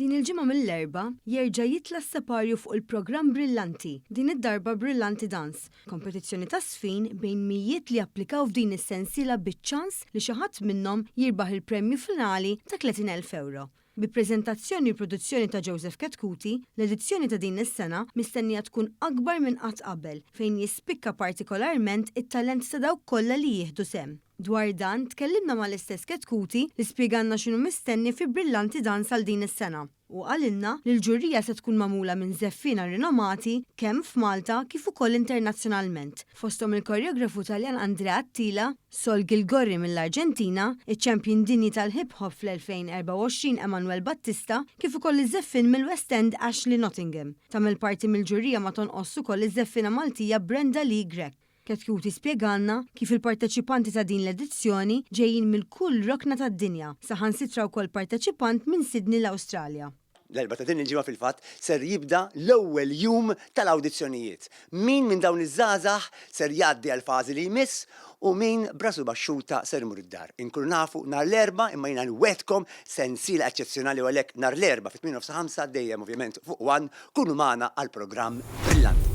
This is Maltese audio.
Din il-ġimgħa mill-Erbgħa jerġa' jitla' s-separju fuq il-programm Brillanti, din id-darba Brillanti Dance, kompetizzjoni ta' żfin bejn mijiet li applikaw f'din is-sensiela biċ-ċans li xi ħadd minnhom jirbaħ il-premju finali ta' 30,000 ewro. Bi preżentazzjoni u produzzjoni ta' Joseph Chetcuti, l-edizzjoni ta' din is-sena mistennija tkun akbar minn qatt qabel fejn jispikka partikolarment it-talent ta' dawk kollha li jieħdu sehem. Dwar dan, tkellimna mal-istess Chetcuti li spjegalna x'inhu mistenni fi Brillanti Dance għal din is-sena. Hu qalilna li l-ġurija se tkun magħmula minn żeffiena rinomati kemm f'Malta kif ukoll internazzjonalment, fosthom il-koreografu Taljan Andrea Attila, Sol Gilgorri mill-Arġentina, iċ-champion dinji tal-hip hop fl-2024 Emanuel Battista, kif ukoll iż-żeffien mill-West End Ashley Nottingham. Tagħmel parti mill-ġurija ma tonqosx ukoll iż-żeffiena Maltija Brenda Lee Grech. Chetcuti spjegalna kif il-parteċipanti ta' din l-edizzjoni ġejjin mill-kull rokna tad-dinja, saħansitra wkoll parteċipant minn Sydney l-Awstralja. L-Erbgħa ta' din il-ġimgħa fil-fatt ser jibda l-ewwel jum tal-awdizzjonijiet. Min minn dawn iż-żgħażagħ ser jgħaddi għall-fażi li jmiss u min b'rasu baxxuta ser imur id-dar. Inkunu nafu nhar l-Erbgħa imma jiena nwegħdkom sensiela eċċezzjonali u għalhekk nhar l-Erbgħa fit-8 nofs ħamsa dejjem ovvjament fuq one kunu magħna għall-programm Brillanti.